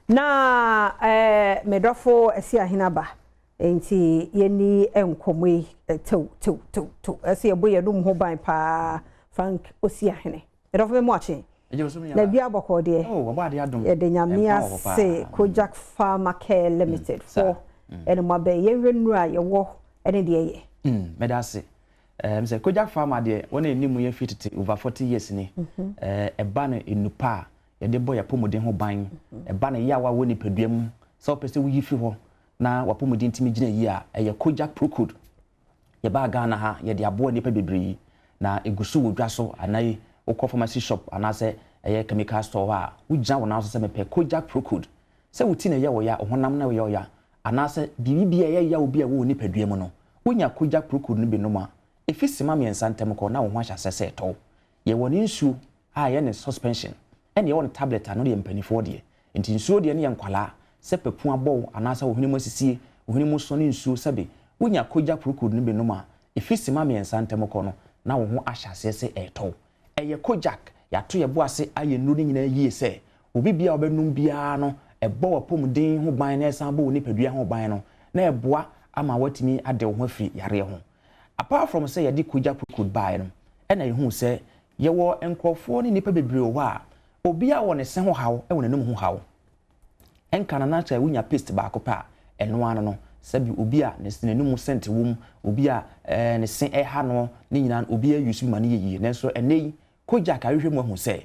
Na me dɔfo Asiahene aba, nti yɛnni nkɔmmɔ yi tew tew tew tew. Ɛsɛ yɛbɔ yɛn anum ho ban paa. Frank Osiahene. Me dɔfo, me ma wo akye. Na bia bɔkɔɔ deɛ? Oh, ɔbɔ ade adom. Yɛde Nyame ase. Kojak Pharma Care Limited fo ɛne mo abɛ yɛnhwɛ nnuro a yɛwɔ ɛne deɛ yɛ. Meda ase. Sɛ Kojak Pharma deɛ, wɔn anim yɛ fi tete over 40 years ni. Ɛba no nnupa a yɛde bɔ yɛn apɔmuden ho ban. Ɛba no yawa wɔ nipadua mu. Sɛ wopɛ sɛ woyi fi hɔ na w'apɔmuden tumi gyina yie a, ɛyɛ Kojak Procode. Yɛbaa Ghana ha, yɛde aboa nnipa bebree na egu so wɔ dwa so anan. Wokɔ pharmacy shop anaasɛ ɛyɛ chemical store hɔ a, wogyina wɔn nan so sɛ mepɛ Kojak Procode. Sɛ wo ti na ɛyɛ wo ya, wo honam na ɛyɛ wo ya, anaasɛ biribi bi a ɛyɛ yaw bi a ɛwɔ wo nipadua mu no, wonya Kojak Procode no bi nom a, efi sima 3 ntam kɔ na wo ho ahyɛ aseɛ sɛ ɛtɔ. Yɛwɔ ne nsuo a ɛyɛ ne suspension, ɛna yɛwɔ ne tablet a no deɛ mpanimfoɔ deɛ. Nti nsuo deɛ no yɛ nkwalaa, sɛ pɛpu abɔ wo anaasɛ wo hwene mu asisie, wo hwene mu sɔ ne nsuo sɛbe, wonya Kojak Procode no bi nom a, efi sima 3 ntam kɔ no na wo ho ahyɛ aseɛ sɛ ɛtɔ. Ɛyɛ Kojak, yɛato yɛ bo ase ayɛ nnuro no nyinaa yie sɛ obi bia a ɔbɛnom biara no, ɛbɔ w'apɔmuden ho ban na ɛsan bɔ wo nipadua ho ban no, na ɛboa ama woatumi ade wo ho afiri yareɛ ho. Apart from sɛ yɛde Kojak Procode baeɛ no, ɛna yɛhuu sɛ yɛwɔ nkurɔfoɔ ne nnipa bebree wɔ hɔ a obi a wɔ ne se ho haw ɛwɔ n'anum ho haw. Ɛnka na na sɛ wonya paste baako pɛ a, ɛno ano no, sɛbi obi a ne n'anum scent wɔ mu, obi a ne se ɛha no, ne nyinaa obi ayi so ma ne yɛ yie. Nanso ɛnɛ yi, Kojak ahwehwɛ mu ahu sɛ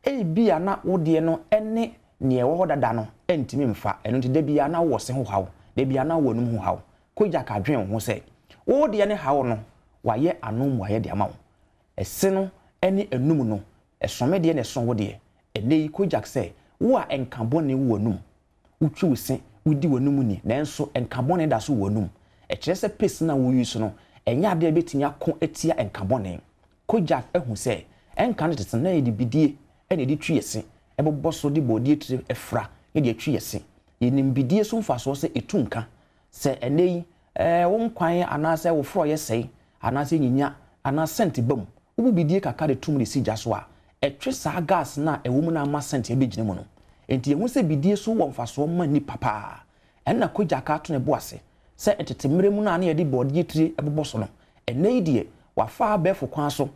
ebia na wo deɛ no ɛne nea ɛwɔ hɔ dada no ɛntumi mfa. Ɛno nti da biara na wowɔ se ho haw, da biara na wowɔ anum ho haw. Kojak adwene wo ho sɛ wo deɛ ne haw no, wayɛ ano mu ayɛ de ama wo. Ɛse no ɛne anum no, ɛsɔme deɛ na ɛso wo deɛ. Ɛnɛ yi Kojak sɛ wo a ɛnka bɔne wɔ w'anum, wotwi wo se, wodi w'anum ni, nanso ɛnka bɔne da so wɔ w'anum. Ɛkyerɛ sɛ paste no a woyi so no, ɛnyɛ adeɛ a ɛbɛtumi ako atia ɛnka bɔne. Kojak ahu sɛ ɛnka no tete na yɛde bidie ɛna yɛde twi yɛ se, ɛbɛbɔ so de bɔɔdeɛ tire ɛfra na yɛde atwi yɛ se. Yɛnim bidie so mfasoɔ sɛ ɛtu nka. Sɛ ɛnɛ yi, wo nkwan anaasɛ wo forɔ yɛ sɛe anaasɛ nyinya anaa scent ba mu, wobu bidie kakra de tum de si gya so a, ɛtwe saa gas no a ɛwɔ mu no ama scent abɛgyina mu no. Enti yɛhu sɛ bidie so wɔ mfasoɔ ma nnipa paa. Ɛnna Kojak ato ne bo ase sɛ tete mmerɛ mu no a na yɛde bɔɔdeɛ tire bobɔ so no, ɛnɛ yi deɛ wafa abɛɛfo kwan so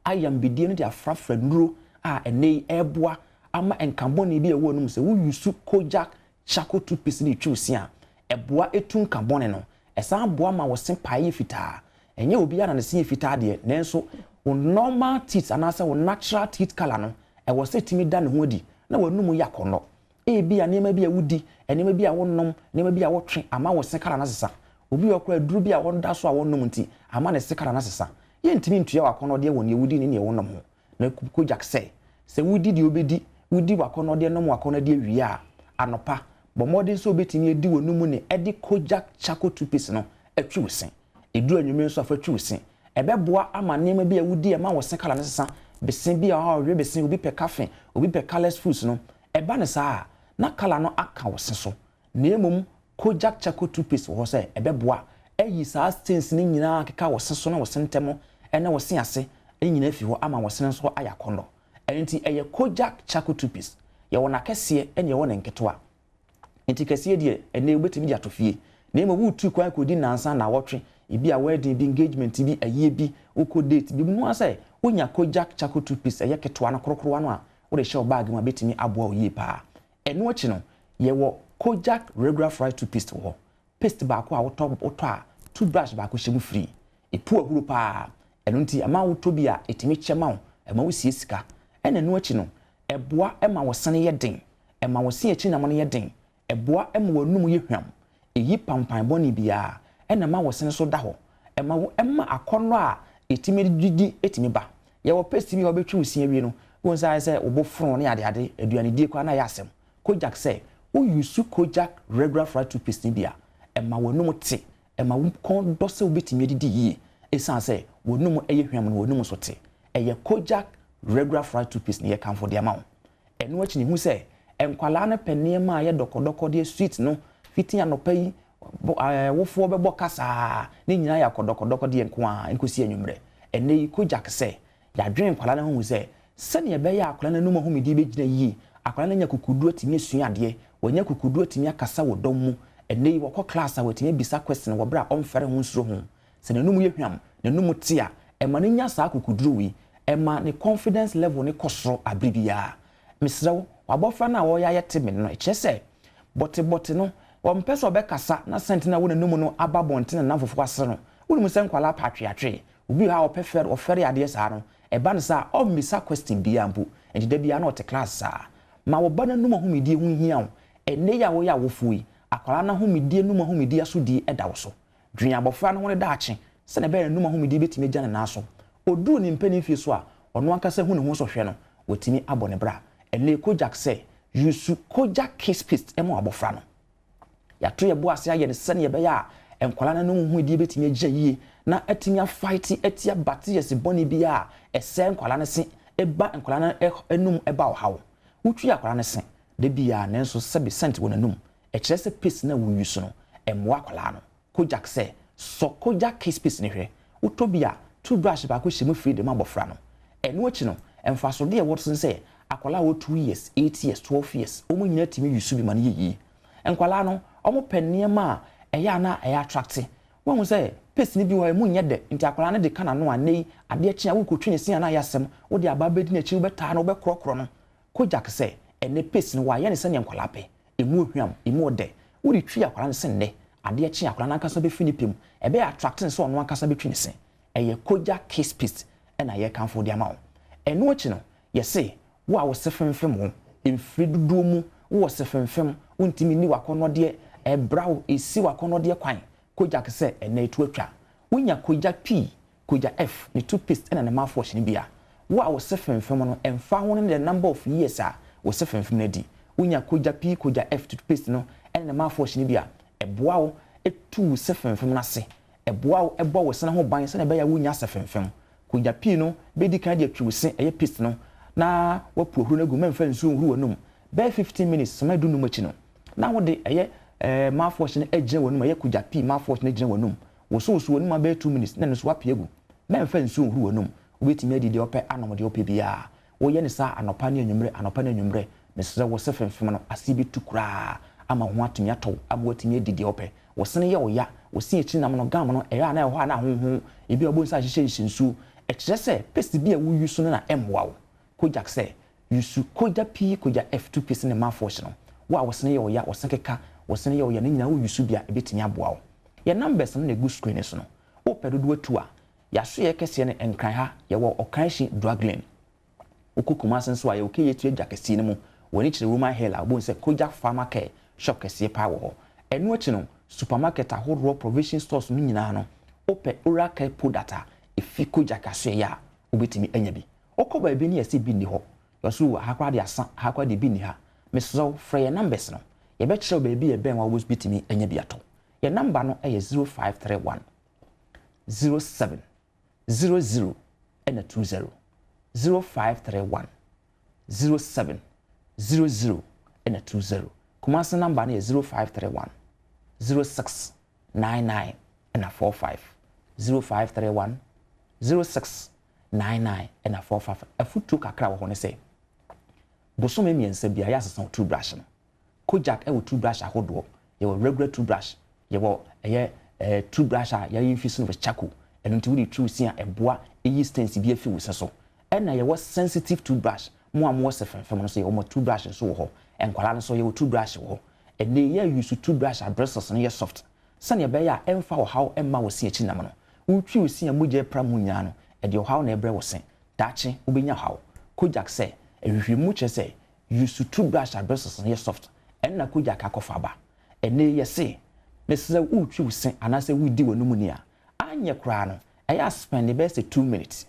ayam bidie no de afrafra nnuro a ɛnɛ yi ɛreboa ama nkabɔne bi a ɛwɔ anum. Sɛ woyusu Kojak Charcoal toothpaste no twi wo se a, ɛboa etu nkabɔne no. Ɛsan boa ma wo se pae yɛ fitaa. Ɛnyɛ obiara na ne se yɛ fitaa deɛ, nanso wo normal teeth anaasɛ wo natural teeth colour no, ɛwɔ sɛ ɛtumi da ne ho adi na w'anum yɛ akɔnnɔ. Ebi a nneɛma bi a wodi, nneɛma bi a wonom, nneɛma bi a wotwe ama wo se colour no asesa. Obi wɔ koraa aduro bi a wɔda so a wɔnom nti ama ne se colour no asesa. Yɛntumi ntua w'akɔnnɔdeɛ wɔ nea wodi ne nea wonom ho. Na Kojak sɛ wodi deɛ wobɛdi, wodi w'akɔnnɔdeɛ, nom w'akɔnnɔdeɛ wie a, anɔpa bɔ mmɔden sɛ wobɛtumi adi w'anum ne ɛde Kojak Charcoal toothpaste no atwi wo se. Ɛduru anwummerɛ nso afa twi wo se. Ɛbɛboa ama nneɛma bi a wodi ɛma wo se colour no sesa. Bese bi a ɔwe bese, obi pɛ cafe, obi pɛ colours foods no, ɛba ne saa a, na colour no aka wo se so. Na mmom Kojak Charcoal toothpaste wɔ hɔ sɛ ɛbɛboa ayi saa stains no nyinaa keka wo se so na wo se ntɛm ɛne wo se ase nyinaa fi hɔ ama wo se nso ayɛ akɔnnɔ. Ɛno nti ɛyɛ Kojak Charcoal toothpaste. Yɛwɔ n'akɛseɛ ɛne yɛwɔ ne nketewa. Nti kɛseɛ deɛ ɛnɛ wobɛtumi de ato fie. Na mmom wotu kwan kɔdi nnansa na awɔtwe, ebi a wedding bi, engagement bi, ayie bi, wokɔ date bi mu sɛ wonya Kojak Charcoal toothpaste ɛyɛ ketewa no korokorowa no a wode hyɛ wo bag mu a bɛtumi aboa wo yie paa. Ɛno akyi no, yɛwɔ Kojak regular fluoride toothpaste wɔ hɔ. Paste baako a wotɔ a, toothbrush baako hyɛ mu free. Epu ahuro paa. Ɛno nti ɛma wotɔ bi a ɛtumi kyɛ ma wo, ɛma wo sie sika. Ɛna ɛno akyi no, ɛboa ɛma wo sene yɛ den, ɛma wo se akyi nam no yɛ den, ɛboa ɛma w'anum yɛ hwam, ɛyi pampan bɔne biara, ɛna ɛma wo sene so da hɔ, ɛma wo ɛma akɔnnɔ a ɛtumi didi ɛtumi ba. Yɛwɔ paste bi a wobɛtwi wo se awie no, wohu sɛ ayɛ sɛ wo bo fono ne adeade, aduanedie koraa na ɛyɛ asɛm. Kojak sɛ woyusu Kojak regular fluoride toothpaste no bi a, ɛma w'anum te, ɛma wo kɔn dɔ sɛ wobɛtumi adidi yie, ɛsiane sɛ w'anum ɛyɛ hwam no w'anum nso te. Ɛyɛ Kojak regular fluoride toothpaste no yɛkamfo de ama wo. Ɛno akyi ne hu sɛ nkwalaa no pɛ nneɛma a ɛyɛ dɔkɔdɔkɔ deɛ sweet no fiti anɔpa yi wofoɔ bɛbɔ kasaa ne nyinaa yɛ akɔdɔkɔdɔkɔ deɛ nko ara nkosi anwummerɛ. Ɛnɛ yi Kojak sɛ yɛadwene nkwalaa no ho sɛ sɛnea ɛbɛyɛ a akwadaa no anum ahomedie bɛgyina yie. Akwadaa no anya akokoduru atumi asua adeɛ, wanya akokoduru atumi akasa wɔ dɔm mu. Ɛnnɛ yi, wɔkɔ class a, watumi abisa question wɔ berɛ a ɔmfɛre ho nsuro ho. Sɛ n'anum yɛ hwam, n'anum te a, ɛma no nya saa akokoduru wei. Ɛma ne confidence level no kɔ soro abere biara. Mesrɛ wo, w'abɔfra no a ɔreyɛ ayɛ timid no, ɛkyerɛ sɛ bɔtebɔte no, ɔmpɛ sɛ ɔbɛkasa na scent no a ɛwɔ n'anum no aba abɔnten na n'amfofo asere no. Wonim sɛ nkwadaa pɛ atweatwe. Obi wɔ hɔ a ɔpɛ fɛre, ɔfɛre adeɛ saa no, ɛba no saa a, ɔmmisa question biara mpo. Enti da biara na ɔte class saa. Ma wo ba no anum ahomedie ho nhia wo. Ɛnnɛ yi a woyɛ awofoɔ yi, akwadaa no ahomedie anum ahomedie asodie da wo so. Dwen abɔfra no ho ne daakye, sɛdeɛ ɛbɛyɛ a n'anum ahomedie bɛtumi agya ne nan so. Ɔduru ne mpanin mfie so a, ɔno ankasa hu ne ho sɛ ɔhwɛ no, watumi abɔ ne bra. Ɛnnɛ yi Kojak sɛ, Use Kojak Kiss Paste ma w'abɔfra no. Yɛato yɛn bo ase ayɛ no sɛnea ɛbɛyɛ a nkwadaa no anum ahomedie bɛtumi agyina yie na atumi afaete atia bacterias bɔne biara a ɛsɛe nkwadaa no se, ɛba nkwadaa no anum ba ɔhaw. Wotwi akwadaa no se da biara nanso sɛbe scent wɔ n'anum. Ɛkyerɛ sɛ paste no a wo use no, ɛmmoa akwadaa no. Kojak sɛ, Sɔ Kojak Kiss Paste no hwɛ. Wotɔ bi a, toothbrush baako hyɛ mu free de ma abɔfra no. Ɛno akyi no, mfasodeɛ a ɛwɔ so ne sɛ, akwadaa a ɔwɔ 2 years, 8 years, 12 years, wɔn nyinaa tumi use bi ma no yɛ yie. Nkwadaa no, wɔpɛ nneɛma a ɛyɛ a na ɛyɛ attract. Woahu sɛ paste no bi wɔ hɔ a emu nyɛ dɛ, nti akwadaa no de ka n'ano a, nnɛ yi, adeɛ kye a worekɔtwi ne se a na ayɛ asɛm, wode abaa bɛdi n'akyi, wobɛtaa no, wobɛkorɔkorɔ no. Kojak sɛ, ɛnnɛ paste no wɔayɛ no sɛdeɛ nkwadaa pɛ. Emu ohwam, emu ɔdɛ. Wode twi akwadaa no se nnɛ, adeɛ kye a akwadaa no ankasa bɛfi ne pɛ mu. Ɛbɛyɛ attract no sɛ ɔno ankasa bɛtwi ne se. Ɛyɛ Kojak Kiss Paste ɛna yɛrekamfo de ama wo. Ɛno akyi no, yɛse wo a wo se femfem wo, mfiri dodoɔ mu, wowɔ se femfem, wontumi nni w'akɔnnɔdeɛ, ɛbra wo, ɛsi w'akɔnnɔdeɛ kwan. Kojak sɛ ɛnnɛ ɛtu atwa. Wonya Kojak P, Kojak F, ne toothpaste ɛna ne mouthwash no bi a, wo a wo se femfem no, ɛmfa ho ne the number of years a wo se femfem no adi. Wonya Kojak P, Kojak F toothpaste no ɛne ne mouthwash no bi a, ɛboa wo ɛtu wo se femfem no ase. Ɛboa wo ɛbɔ wo sene ho ban sɛnea ɛbɛyɛ a wonya se femfem. Kojak P no bɛdi kan de atwi wo se, ɛyɛ paste no, na wapu ahuro no agu mɛmfa nsuo nhuru w'anum. Bɛyɛ 15 minutes, sima 15 akyi no, na wode ɛyɛ mouthwash no agyina w'anum, ɛyɛ Kojak P mouthwash no agyina w'anum. Wosowoso w'anum abɛyɛ 2 minutes na ɛno nso wapue agu. Mɛmfa nsuo nhuru w'anum. Wobɛtumi adi deɛ wopɛ, anom deɛ wopɛ biara. Woyɛ ne saa anɔpa ne anwummerɛ, anɔpa ne anwummerɛ. Mesrɛ wo, se femfem no ase bɛtu koraa ama wo ho atumi atɔ wo, ama woatumi adi deɛ wopɛ. Wo sene yɛ wo ya, wo se akyi nam no, gum no, ɛyɛ a na ɛwɔ hɔ a na ahonhon, ebi a wobɛhu sɛ ahyehyɛ nhyɛ nsuo. Ɛkyerɛ sɛ paste bi a wo use no na ɛmmoa wo. Kojak sɛ, use Kojak P, Kojak F toothpaste ne mouthwash no. Wo a wo sene yɛ wo ya, wo se keka, wo sene yɛ wo ya, ne nyinaa wo use bi a ɛbɛtumi aboa wo. Yɛn numbers no na ɛgu screen so no. Wopɛ dodoɔ atu a, yɛaso yɛ kɛseɛ no Nkran ha, yɛwɔ Ɔkanhyi Drug Lane. Wokɔ Kumase nso a, yɛwɔ Kejetia dwa kɛseɛ no mu. W'ani kyerɛ Roman Hill a, wobɛhu sɛ Kojak Pharma Care shop kɛseɛ paa wɔ hɔ. Ɛno akyi no, supermarket ahodoɔ, provision stores no nyinaa no, wopɛ oral care product a ɛfi Kojak asoɛeɛ a, wobɛtumi anya bi. Wokɔ baabi ne yɛsɛ bi nni hɔ. Yɛso ha koraa de asa, ha koraa de bi nni ha. Mesrɛ wo, frɛ yɛn numbers no. Yɛbɛkyerɛ wo baabi a ɛbɛn wo a wobɛtumi anya bi atɔ. Yɛn number no yɛ 0531 07 00 ɛna 20. 0531 07 00 ɛna 20. Kumasi number no yɛ 0531 06 99 ɛna 45. 0531 06 99 ɛna 45. Afutuo kakra wɔ hɔ ne sɛ, bosome 3 biara yɛasesa wo toothbrush no. Kojak ɛwɔ toothbrush ahodoɔ. Yɛwɔ regular toothbrush, yɛwɔ ɛyɛ toothbrush a yɛayɛ infuse no with charcoal. Ɛno nti wode twi wo se a, ɛboa ɛyi stains bi afi wo se so. Ɛna yɛwɔ sensitive toothbrush. Mo a mowɔ se femfem no nso, yɛwɔ mo toothbrush nso wɔ hɔ. Nkwadaa no nso yɛwɔ toothbrush wɔ hɔ. Ɛnɛ yɛ use toothbrush a bristles no yɛ soft sɛnea ɛbɛyɛ a ɛmfa ɔhaw ɛmma wo se akyi nam no. Wotwi wo se a mogya apra mu nyinaa no, ɛde ɔhaw na ɛbrɛ wo se. Daakye wobɛnya ɔhaw. Kojak sɛ, ahwehwɛmu kyerɛ sɛ use toothbrush a bristles no yɛ soft. Ɛnna Kojak akɔfa aba. Ɛnɛ yɛse, mesrɛ wotwi wo se anaasɛ wodi w'anum ni a, anyɛ koraa no, ɛyɛ a spend bɛyɛ sɛ 2 minutes.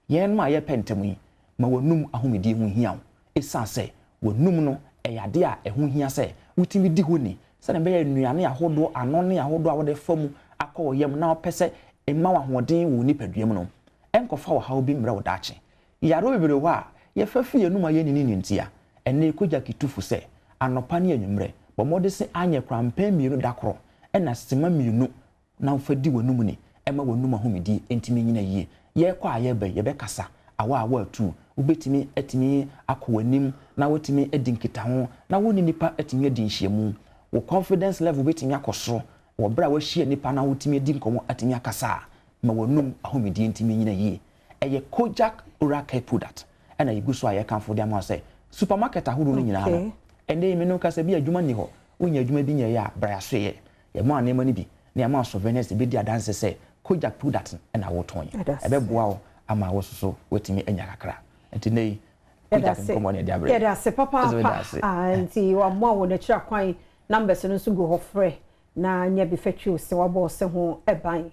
Yɛn no a yɛpɛ ntɛm yi, ma w'anum ahomedie ho hia wo. Ɛsiane sɛ w'anum no ɛyɛ adeɛ a ɛho hia sɛ wotumi di hɔ ni sɛdeɛ ɛbɛyɛ nnuane ahodoɔ, anɔne ahodoɔ a wɔde fa mu akɔ wɔ yam na wɔpɛ sɛ ɛma wo ahoɔden wɔ wo nipadua mu no, ɛnkɔfa ɔhaw bi mmerɛ wo daakye. Yareɛ bebree wɔ hɔ a yɛfa fi yɛnum a yɛnni ne nti a, ɛnɛ Kojak tu fo sɛ anɔpa ne anwummerɛ, bɔ mmɔden sɛ anyɛ koraa mpɛn 2 da korɔ ɛna sima 2 na wofa di w'anum ni, ɛma w'anum ahomedie ntumi nyina yie. Yɛrekɔ a yɛreba yi, yɛbɛkasa awa awa atu. Wobɛtumi atumi akɔ w'anim na woatumi adi nkitaho na wo ne nnipa atumi adi nhyiamu. Wo confidence level bɛtumi akɔ soro wɔ berɛ a woahyia nnipa na wotumi adi nkɔmmɔ atumi akasa a, ma w'anum ahomedie ntumi nnyina yie. Ɛyɛ Kojak Oral Care Product ɛna yɛgu so a yɛkamfo de ama wo sɛ supermarket ahodoɔ no nyinaa no, ɛnnɛ yi me ne wo kasa bi adwuma nni hɔ, wonya adwuma bi nyɛeɛ a, bra yɛasoeɛ. Yɛma wo nneɛma no bi na yɛama wo souvenirs de bɛdi adanse sɛ Kojak product na wotɔn yi. Ɛbɛboa wo ama wo nso so woatumi anya kakra. Nti nnɛ yi, Kojak nkɔmmɔ na yɛde abrɛ Yɛda ase papaapa. Ah, nti wɔamoa wo n'akyiri akwan, numbers no nso gu hɔ frɛ na nya bi fa twi wo se, wabɔ wo se ho ban.